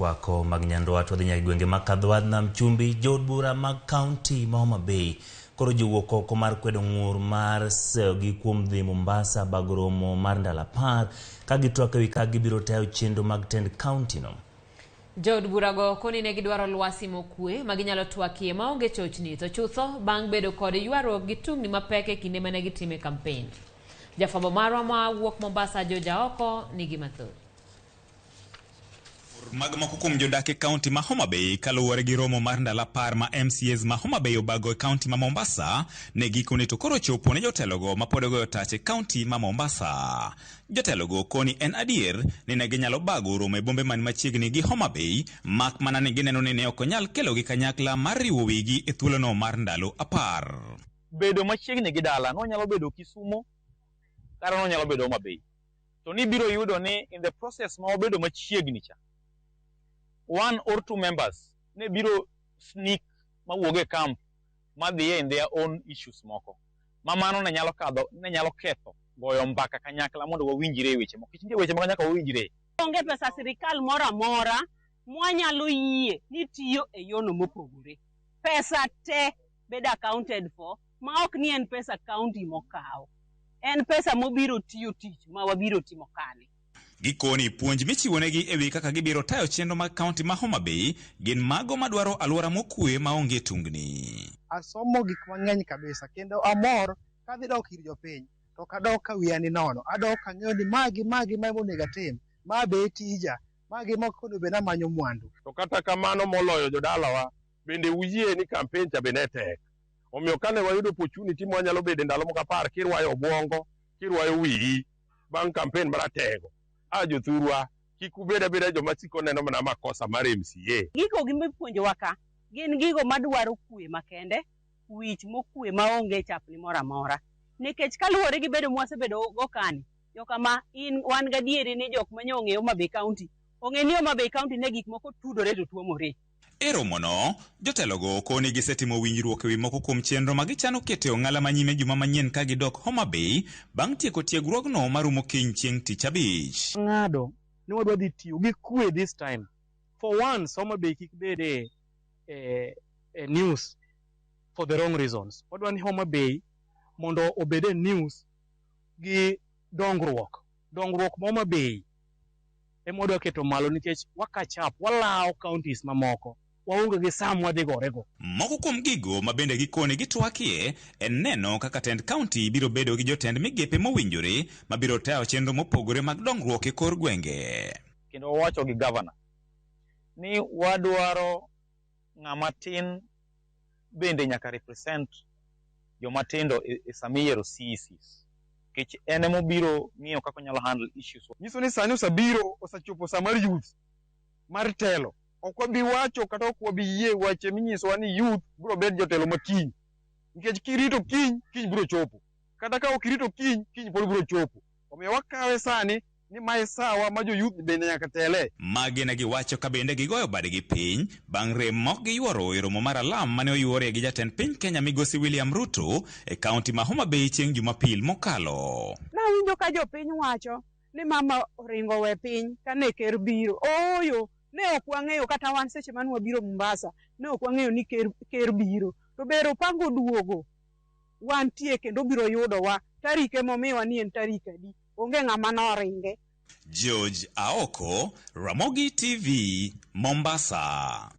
Wako mag Nyandwat wadhi nyaka e gwenge mag Kadhwadh Nam Chumbi, jood bura mag kaunti ma Homa Bay koro jowuok oko mar kwedo ng'ur mar seyogi kuom dhi Mombasa bago romo mar ndalo 10 ka gitwak ewi kaka gibiro tayo chenro mag tend kaunti no. Jood burago koni ne gidwaro lwasi mokue ma ginyalo twakie maonge chochni to chutho bang' bedo kod ywaruok gi tungni mapek e kinde mane gitime kampen. Jafwambo marwa ma wuok Mombasa George Aoko nigi mathoth. Mag moko kuom jodak e kaunti ma Homa Bay kaluwore gi romo mar ndalo 10 ma MCAs ma Homa Bay obago e kaunti ma Mombasa ne gikone to koro chopo ne jotelogo ma pod ogoyo tach e kaunti ma Mombasa. Jotelogo koni en adier ni ne ginyalo bago romo e bombe man machiegni gi Homa Bay mak mana ni gineno ni ne ok onyal kelogi kanyakla mar riwo wigi e thuolono mar ndalo 10. Bedo machiegni gi dala nonyalo bedo Kisumo kata nonyalo bedo Homa Bay. To nibiro yudo ni in the process ma wabedo machiegni cha, one or two members ne biro sneak mawuog e camp madhiye in their own issues moko ma mano ne nyalo kadho, ne nyalo ketho goyo mbaka kanyakla mondo wawinjre e weche moko. Nikech nitie weche moko nyaka wawinjre. Onge pesa sirikal moro amora mwanyalo yie ni tiyo e yono mopogore. Pesa te bedo accounted for ma ok ni en pesa county mokaw. En pesa mobiro tiyo tich ma wabiro timo kani. Gikoni puonj michiwonegi e wi kaka gibiro tayo chenro mag kaunti ma Homa Bay gin mago madwaro alwora mokue maonge tungni. Asomo gik mang'eny kabisa kendo amor kadhi dok ir jopiny to ok adok ka wiya ni nono, adok kang'eyo ni ma gi ma gi ma ema onego atim, ma be e tija, ma gi ma ok onego bed ni amanyo mwandu. To kata kamano moloyo jodalawa bende uyie ni campaign cha be ne tek. Omiyo kane wayudo opportunity mwanyalo bedo e ndalo moko 10 kirwayo obwongo, kirwayo wiyi bang' campaign maratego. A jothurwa, kik ubed abeda joma siko neno mana makosa mar MCA. Gigo mipuonjowa ka gin gigo madwaro kwe makende, wich mokwe maonge chapni moro amora. Nikech kaluwore gi bedo mwasebedo go kani, jokama in wan gadieri ni jok manyo ong'eyo Homa Bay County, ong'e ni Homa Bay County ne gik moko tudore to tuomore. E romono, jotelogo koni gisetimo winjruok ewi moko kuom chenro ma gichano keto e ong'ala manyime juma manyien ka gidok Homa Bay bang' tieko tiegruogno marumo kiny chieng' tich abich. Ng'ado ni wadwa dhi tiyo gi kwe this time. For once, Homa Bay kik bed e news for the wrong reasons. Wadwa ni Homa Bay mondo obed e news gi dongruok. Dongruok ma Homa Bay ema wadwa keto malo nikech wa catch up, walawo counties mamoko. Waonge gi saa mwadhi gorego. Moko kuom gigo ma bende gikoni gitwakie en neno kaka tend kaunti biro bedo gi jotend migepe mowinjore mabiro tayo chenro mopogore mag dongruok e kor gwenge. Kendo wawacho gi governor ni wadwaro ng'ama tin bende nyaka represent joma tindo e sama iyiero CECs. Nikech en ema obiro ng'iyo kaka onyalo handle issues. Nyiso ni sani osebiro, osechopo sa mar youth mar telo. Ok wabi wacho kata ok wabi yie weche minyisowa ni youth biro bet jotelo ma kiny. Nikech kirito kiny, kiny biro chopo. Kata ka ok irito kiny, kiny pod biro chopo. Omiyo wakawe sani ni mae sawa ma jo youth bende nyaka tele. Magi ne giwacho ka bende gigoyo badgi piny bang' rem mok giyuoro e romo mar alam mane oyuorie gi jatend piny Kenya migosi William Ruto e kaunti ma Homa Bay chieng' Jumapil mokalo. Nawinjo ka jopiny wacho ni mama oringo we piny kane ker biro. Ooyo, ne ok wang'eyo kata wan seche mane wabiro Mombasa, ne ok wang'eyo ni ker biro. To ber opango duogo wantie kendo obiro yudowa tarik emomiwa ni en tarik adi. Onge ng'ama noringe. George Aoko, Ramogi TV, Mombasa.